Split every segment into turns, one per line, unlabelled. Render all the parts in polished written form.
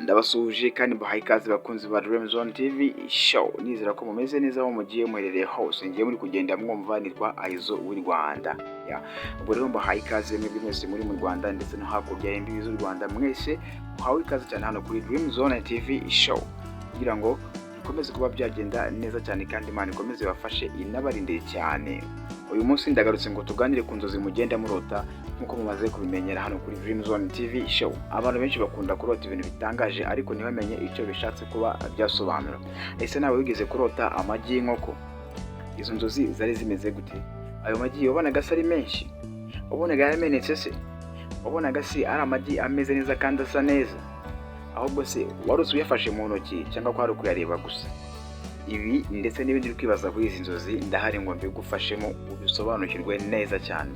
Ndabasuhuje kandi mbahaye ikaze, bakunzi ba Dream Zone TV Show. Nizera ko mumeze neza aho mugiye muherereye hose. Ngiye muri kugenda mwumva, nitwa Aizo w'i Rwanda. Ya. Ubwo rero mbahaye ikaze mwebwe mwese muri mu Rwanda ndetse no hakurya y'imbibi z'u Rwanda. Mwese muhawe ikaze cyane hano kuri Dream Zone TV Show kugira ngo bikomeze kuba byagenda neza cyane, kandi Imana ikomeze ibafashe inabarinde cyane. Uyu munsi ndagarutse ngo tuganire ku nzozi mugenda murota, nk'uko mumaze kubimenyera hano kuri Dream Zone TV Show. Abantu benshi bakunda kurota ibintu bitangaje, ariko ntibamenye icyo bishatse kuba byasobanura. Ese nawe wigeze kurota amagi y'inkoko? Izo nzozi zari zimeze gute? Ayo magi wabonaga se ari menshi? Wabonaga yaramenetse se? Wabonaga se ari amagi ameze neza kandi asa neza? Ahubwo se wari uyafashe mu ntoki, cyangwa ko hari ukuyareba gusa? Ibi ndetse n'ibindi uri kwibaza kuri izi nzozi, ndahari ngo mbigufashemo ubisobanukirwe neza cyane.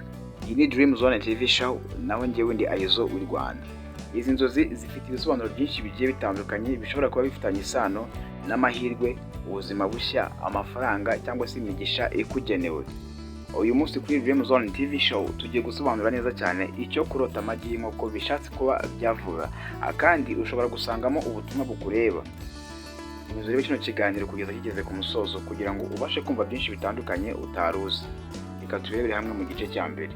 Iyi ni Dream Zone TV Show, naho njyewe ndi Aizo w'i Rwanda. Izi nzozi zifite ibisobanuro byinshi bigiye bitandukanye, bishobora kuba bifitanye isano n'amahirwe, ubuzima bushya, amafaranga cyangwa se imigisha ikugenewe. Uyu munsi kuri Dream Zone TV Show tugiye gusobanura neza cyane icyo kurota amagi y'inkoko bishatse kuba byavuga, kandi ushobora gusangamo ubutumwa bukureba. Komeza urebe kino kiganiro kugeza kigeze ku musozo kugira ngo ubashe kumva byinshi bitandukanye utari uzi. Reka turebere hamwe mu gice cya mbere.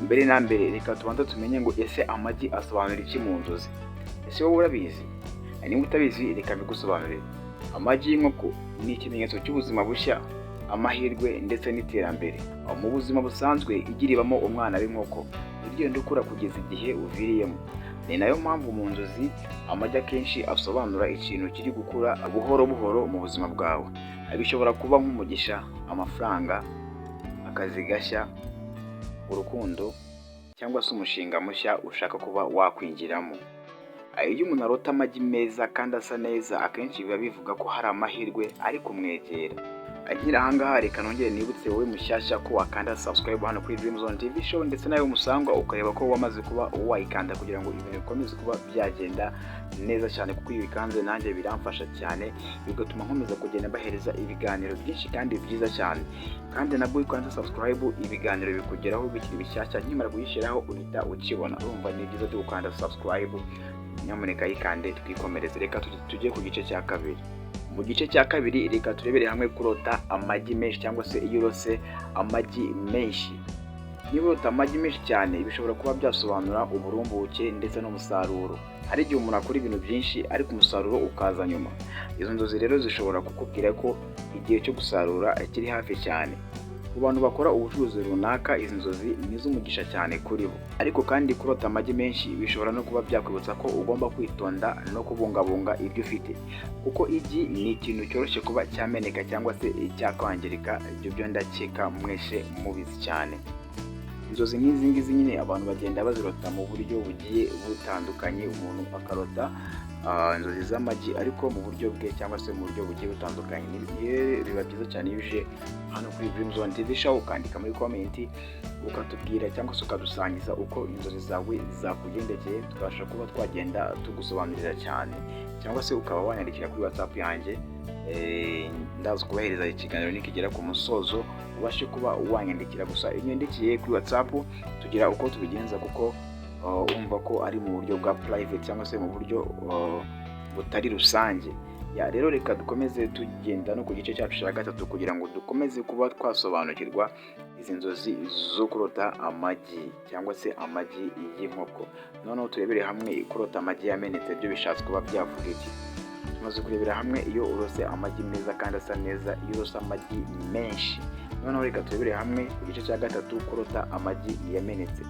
Mbere na mbere, reka tubanze tumenye ngo ese amagi asobanura iki mu nzozi? Ese wowe urabizi? Niba utabizi, reka mbigusobanurire. Amagi y'inkoko ni ikimenyetso cy'ubuzima bushya, amahirwe ndetse n'iterambere. Mu buzima busanzwe, igi ribamo umwana w'inkoko ugenda ukura kugeza igihe uviriyemo. Ni nayo mpamvu mu nzozi amagi akenshi asobanura ikintu kiri gukura buhoro buhoro mu buzima bwawe. Bishobora kuba nk'umugisha, amafaranga, akazi gashya, urukundo cyangwa se umushinga mushya ushaka kuba wakwinjiramo. Iyo umuntu arota amagi meza kandi asa neza, akenshi biba bivuga ko hari amahirwe ari kumwegera. Nkiri ahangaha, reka nongere nibutse wowe mushyashya ko wakanda subscribe hano kuri Dream Zone TV Show, ndetse nawe musangwa ukareba ko wamaze kuba wayikanda kugira ngo ibintu bikomeze kuba byagenda neza cyane, kuko iyo uyikanze nanjye biramfasha cyane, bigatuma nkomeza kugenda mbahereza ibiganiro byinshi kandi byiza cyane. Kandi nabwo iyo ukanze subscribe, ibiganiro bikugeraho bikiri bishyashya. Nkimara kuyishyiraho uhita ukibona. Urumva ni byiza byo gukanda subscribe, nyamuneka yikande. Twikomereze, reka tujye ku gice cya kabiri. Mu gice cya kabiri, reka turebere hamwe kurota amagi menshi, cyangwa se iyo urose amagi menshi. Niba urota amagi menshi cyane, bishobora kuba byasobanura uburumbuke ndetse n'umusaruro. Hari igihe umuntu akora ibintu byinshi ariko umusaruro ukaza nyuma. Izo nzozi rero zishobora kukubwira ko igihe cyo gusarura kiri hafi cyane. Ku bantu bakora ubucuruzi runaka, izi nzozi ni iz'umugisha cyane kuri bo. Ariko kandi kurota amagi menshi bishobora no kuba byakwibutsa ko ugomba kwitonda no kubungabunga ibyo ufite, kuko igi ni ikintu cyoroshye kuba cyameneka cyangwa se cyakwangirika. Ibyo byo ndakeka mwese mubizi cyane. Inzozi nk'izi ngizi nyine abantu bagenda bazirota mu buryo bugiye butandukanye. Umuntu akarota inzozi z'amagi, ariko mu buryo bwe cyangwa se mu buryo bugiye butandukanye. Biba byiza cyane iyo uje hano kuri Dream Zone TV Show, ukandika muri comment, ukatubwira cyangwa se ukadusangiza uko inzozi zawe zakugendekeye, tukabasha kuba twagenda tugusobanurira cyane, cyangwa se ukaba wanyandikira kuri WhatsApp yanjye. Ndaza kubahereza ikiganiro nikigera ku musozo, ubashe kuba wanyandikira. Gusa iyo unyandikiye kuri WhatsApp tugira uko tubigenza, kuko wumva ko ari mu buryo bwa private cyangwa se mu buryo butari rusange. Ya rero, reka dukomeze tugenda no ku gice cyacu cya gatatu kugira ngo dukomeze kuba twasobanukirwa izi nzozi zo kurota amagi cyangwa se amagi y'inkoko. Noneho turebere hamwe kurota amagi yamenetse byo bishatse kuba byavuga iki. Tumaze kurebera hamwe iyo urose amagi meza kandi asa neza, iyo urose amagi menshi. Noneho reka turebere hamwe ku gice cya gatatu, kurota amagi yamenetse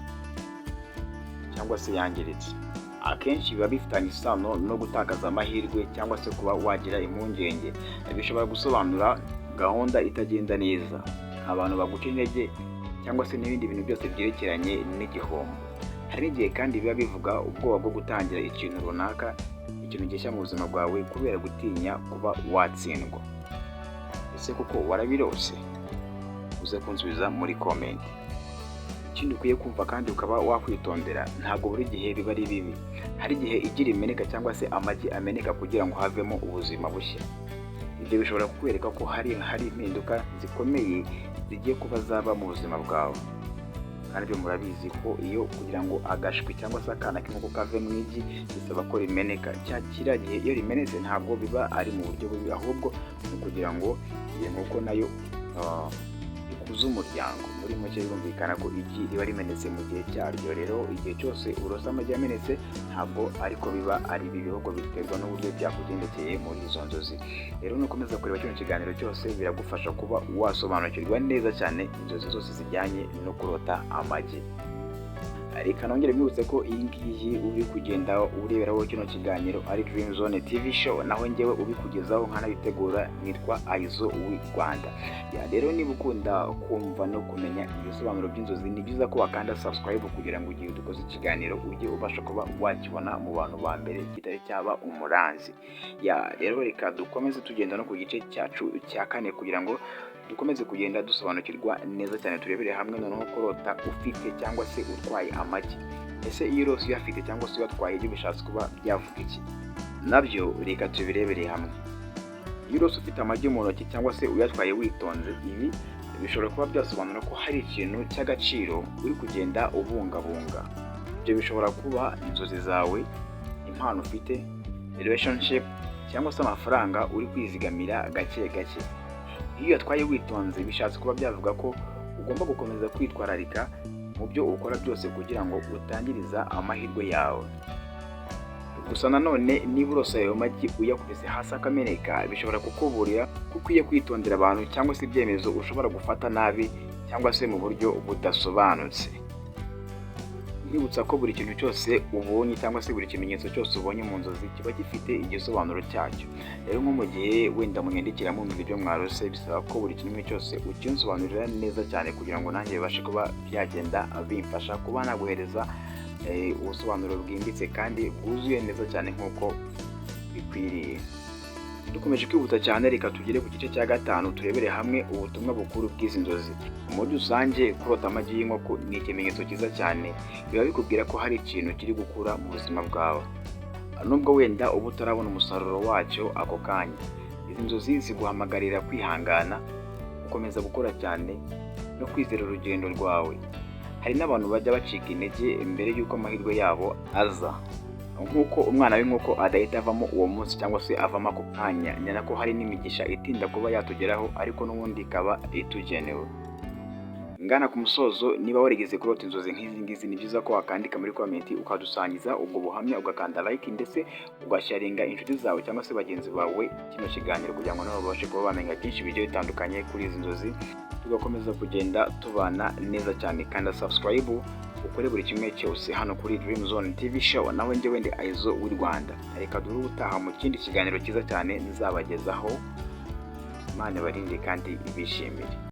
cyangwa se yangiritse. Akenshi biba bifitanye isano no gutakaza amahirwe cyangwa se kuba wagira impungenge. Bishobora gusobanura gahunda itagenda neza, abantu baguca intege cyangwa se n'ibindi bintu byose byerekeranye n'igihombo. Hari n'igihe kandi biba bivuga ubwoba bwo gutangira ikintu runaka, ikintu gishya mu buzima bwawe, kubera gutinya kuba watsindwa. Ese koko warabirose? Uze kunsubiza muri comment. Ikindi ukwiye kumva kandi ukaba wakwitondera, ntabwo buri gihe biba ari bibi. Hari igihe igi rimeneka cyangwa se amagi ameneka kugira ngo havemo ubuzima bushya. Ibyo bishobora kukwereka ko hari impinduka zikomeye zigiye kuba zaba mu buzima bwawe. Kandi byo murabizi ko iyo kugira ngo agashwi cyangwa se akana k'inkoko kave mu igi bisaba ko rimeneka. Cya kiriya gihe iyo rimenetse ntabwo biba ari mu buryo bubi, ahubwo ni ukugira ngo iyo nkoko nayo ikuze umuryango. Muri make birumvikana ko igi riba rimenetse mu gihe cyaryo. Rero igihe cyose urose amagi yamenetse ntabwo ariko biba ari bibi, ahubwo biterwa n'uburyo byakugendekeye muri izo nzozi. Rero nukomeza kureba kino kiganiro cyose, biragufasha kuba wasobanukirwa neza cyane inzozi zose zijyanye no kurota amagi. Reka nongere mwibutse ko iyi ngiyi uri kugenda ureberaho kino kiganiro ari Dream Zone TV Show, naho njyewe ubikugezaho nkanabitegura nitwa Aizo w'i Rwanda. Ya, rero niba ukunda kumva no kumenya ibisobanuro by'inzozi, ni byiza ko wakanda subscribe kugira ngo igihe dukoze ikiganiro ujye ubasha kuba wakibona mu bantu ba mbere kitari cyaba umuranzi. Ya, rero reka dukomeze tugenda no ku gice cyacu cya kane kugira ngo dukomeze kugenda dusobanukirwa neza cyane. Turebere hamwe noneho kurota ufite cyangwa se utwaye amagi. Ese iyo urose uyafite cyangwa se uyatwaye, ibyo bishatse kuba byavuga iki? Nabyo reka tubirebere hamwe. Iyo urose ufite amagi mu ntoki cyangwa se uyatwaye witonze, ibi bishobora kuba byasobanura ko hari ikintu cy'agaciro uri kugenda ubungabunga. Ibyo bishobora kuba inzozi zawe, impano ufite, relationship cyangwa se amafaranga uri kwizigamira gake gake. Iyo uyatwaye witonze, bishatse kuba byavuga ko ugomba gukomeza kwitwararika mu byo ukora byose kugira ngo utangiriza amahirwe yawe. Gusa nanone niba urose ayo magi uyakubise hasi akameneka, bishobora kukuburira ko ukwiye kwitondera abantu cyangwa se ibyemezo ushobora gufata nabi cyangwa se mu buryo budasobanutse. Nkwibutsa ko buri kintu cyose ubonye cyangwa se buri kimenyetso cyose ubonye mu nzozi kiba gifite igisobanuro cyacyo. Rero nko mu gihe wenda munyandikira mumbwira ibyo mwarose, bisaba ko buri kimwe cyose ukinsobanurira neza cyane kugira ngo nanjye bibashe kuba byagenda bimfasha kuba naguhereza ubusobanuro bwimbitse kandi bwuzuye neza cyane nk'uko bikwiriye. Dukomeje kwihuta cyane, reka tugere ku gice cya gatanu, turebere hamwe ubutumwa bukuru bw'izi nzozi. Muri rusange, kurota amagi y'inkoko ni ikimenyetso cyiza cyane. Biba bikubwira ko hari ikintu kiri gukura mu buzima bwawe, nubwo wenda uba utarabona umusaruro wacyo ako kanya. Izi nzozi ziguhamagarira kwihangana, gukomeza gukora cyane no kwizera urugendo rwawe. Hari n'abantu bajya bacika intege mbere y'uko amahirwe yabo aza. Nk'uko umwana w'inkoko adahita avamo uwo munsi cyangwa se avamo ako kanya, ni nako hari n'imigisha itinda kuba yatugeraho, ariko n'ubundi ikaba itugenewe. Ngana ku musozo, niba warigeze kurota inzozi nk'izi ngizi, ni byiza ko wakandika muri comment ukadusangiza ubwo buhamya, ugakanda like ndetse ugasharinga inshuti zawe cyangwa se bagenzi bawe kino kiganiro kugira ngo nabo babashe kuba bamenya byinshi bigiye bitandukanye kuri izi nzozi, tugakomeza kugenda tubana neza cyane. Kanda subscribe, ukore buri kimwe cyose hano kuri Dream Zone TV Show, nawe njyewe ndi Aizo w'i Rwanda. Reka duhure ubutaha mu kindi kiganiro cyiza cyane nzabagezaho. Imana ibarinde kandi ibishimire.